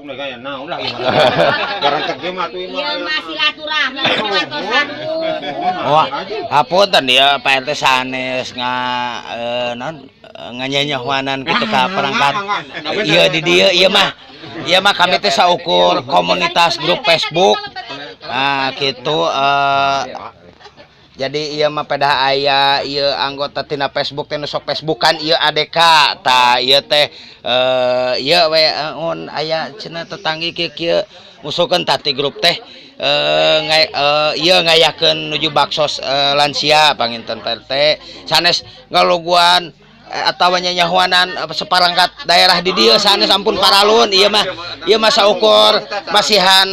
Assalamualaikum lagi aya naon lah ieu mah. Garanteg ge mah atuh ieu mah. Ieu mah silaturahmi wantosan. Wah, hapunten ya Pak RT sanes nga naon nganyanyahuanan kitu ka perangkat. Ieu di dieu ieu mah kami teh saukur komunitas grup Facebook. Nah, kitu jadi ieu mah pedah aya ieu anggota tina Facebook teh nu sok Facebookan ieu ADK. Tah ieu teh ieu we ngun aya cenah tetanggi kieu-kieu ngusulkeun tah ti grup teh ieu ngayakeun nuju baksos lansia panginten Pak RT sanes ngaluguan atawa nyanyahuanan separangkat daerah di dieu sanes ampun paralun ieu mah saukur masihan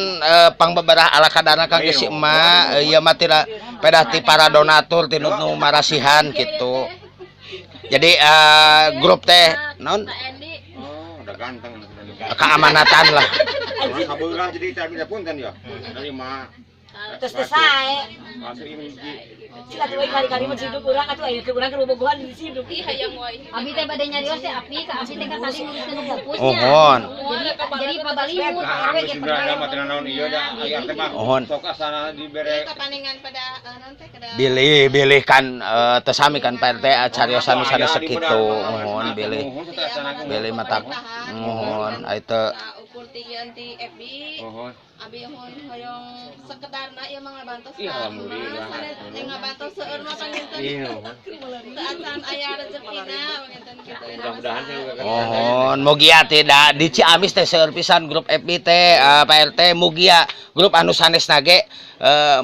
pangbeberah ala kadarna kangge si emak ieu mah tira pedah ti para donatur ti nu marasihan gitu. Jadi grup teh naon Oh, udah ganteng. Keamanatan lah. Kabeurah jadi teh abdi punten ya. Dari mah Terus teh sae. Asli hiji. Silaturahmi kali-kali mah ciduk urang atuh aya ke urang keur bobogohan di ciduk. Ih hayang wae. Abi teh bade nyarios teh api ka abi teh ka tadi nguruskeun nu pupusnya. Mohon. Jadi pabalimut Nah, RW geus ge berada mah teu naon ieu da aya teh mah. Mohon. Sok asana dibere Kapaningan pada naon teh kada Bilih kan teu sami kan Pak RT cariosan nu sanes sakitu. Mohon bilih. Bilih matak mohon ai teu ukur ti ieu ti FB. Mohon. Abi hoyong sekedarna ieu mah ngabantos Ih, ka alhamdulillah. sanes teh ngabantos seueur mah panginten. Iya, mohon. Teu acan aya rezekina panginten kitu. Mudah-mudahan saya juga Mohon mugia tidak di Ciamis teh seueur pisan grup FB teh Pak RT mugia grup anu sanes nage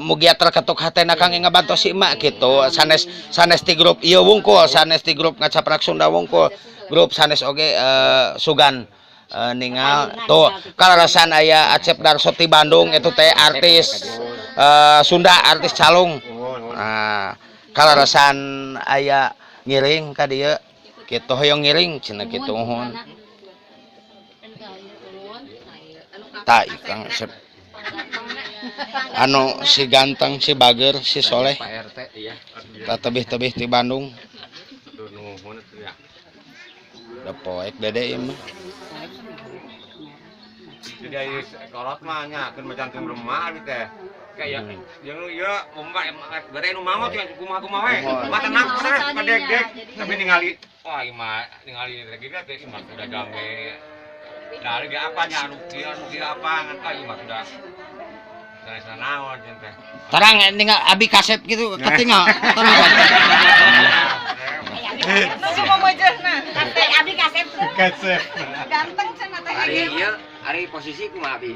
mugia terketuk hatena kangge ngabantos si emak gitu sanes sanes ti grup ieu wungkul sanes ti grup ngacaprak Sunda wungkul grup sanes oge sugan ningal tuh kalarasan aya Acep Darso ti Bandung itu teh artis Sunda artis calung nah kalarasan aya ngiring ka dieu kitu hoyong ngiring cenah kitu nuhun tah Kang Asep anu si ganteng si bager si soleh Pak RT iya. tah tebih-tebih ti Bandung Tuh nuhun atuh ya. da poek dede ieu mah. Jadi aya kolot mah nya keun mah jantung lemah abdi teh. Kayak jeung nu ieu umba bere nu mangot ya kumaha-kumaha we. Mah tenang seret padegdeg tapi ningali wah ieu mah ningali lagi teh ieu mah sudah game. Nah, ge apa nya anu kieu apa ngan ah ieu mah sudah sanes naon cenah teh. Terang ningal abi kasep gitu ketinggal. Terang. Nuju mamajehna. Teh abi kasep. Kasep. Ganteng cenah teh. Ari ieu, ari posisi kumaha abi?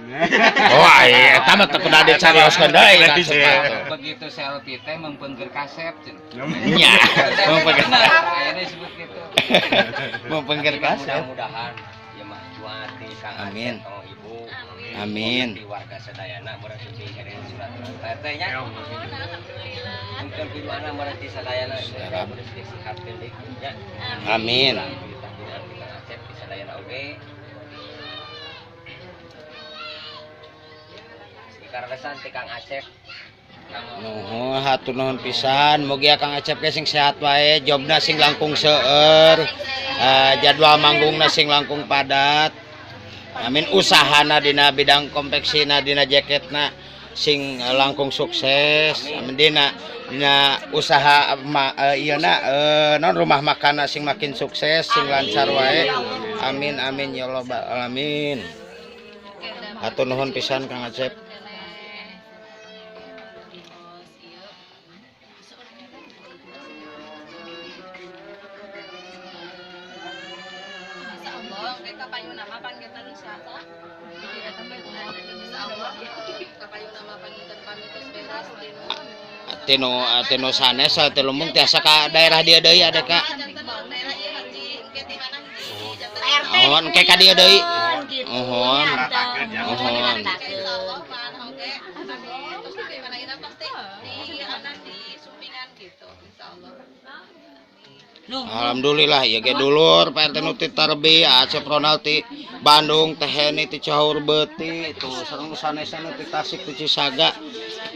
Oh, iya, eta mah teu kudu dicarioskeun deui kan sepatu. Begitu selfie teh mempenggeur kasep cenah. Nya, mempenggeur. Ayeuna disebut gitu. Mempenggeur kasep. Mudah-mudahan ieu mah cuan ti Kang Acep Amin. tong Ibu. Amin. Di warga sadayana meureun sumping kene silaturahmi. Pak RT nya. Mungkin piduana meureun ti sadayana meureun sihat deui nya. Amin. Alhamdulillah ti Kang Acep ti sadayana oge. Sekitar lesan ti Kang Acep. Nuhun hatur nuhun pisan mugia Kang Acep ge sing sehat wae jobna sing langkung seueur jadwal manggungna sing langkung padat. Amin usahana dina bidang konveksina dina jaketna sing langkung sukses. Amin dina dina usaha ieu na non rumah makanna sing makin sukses sing lancar wae. Amin amin ya rabbal alamin. Hatur nuhun pisan Kang Acep. Tino tino sanes teu lumbung tiasa ka daerah dieu deui ada ka. Mohon ke ka dieu deui. Mohon. Mohon. Alhamdulillah ya ge dulur Pak RT nu ti Tarbi, Acep Ronald ti Bandung, Teh Heni ti Cahur Beuti, tuh sareng sanesna nu ti Tasik ti Cisaga.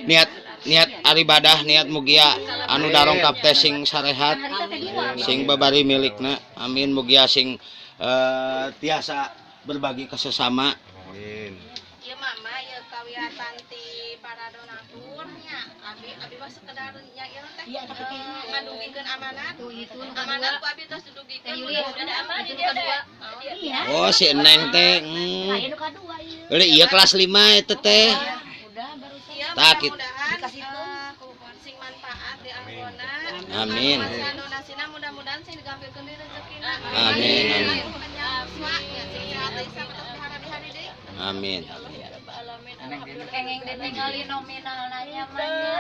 Niat niat aribadah niat mugia anu darongkap teh sing sarehat sing babari milikna. Amin mugia sing tiasa berbagi ke sesama. Amin. Ieu mama ieu kawiatan ti para donatur nya. Abi abi mah sekedar nya ieu teh Iya, tapi ngadugikeun amanat. Tuh itu nu Amanat kadua. ku abi tos didugikeun. Teh Yuli, itu nu kadua. Iya. Oh, si Neng teh. Aya nu kadua ieu. Euy, ieu kelas 5 eta teh. Udah barusan. Iya, Tah, kitu. mudah-mudahan Dikasihkeun. sing manfaat di anggona. Amin. Anu donasina mudah-mudahan sing digampilkeun deui rezekina. Amin, amin. Nya sing sehat deui sapertos dihari-hari deui. Amin. Kengeng ditinggali nominalna nya mah nya.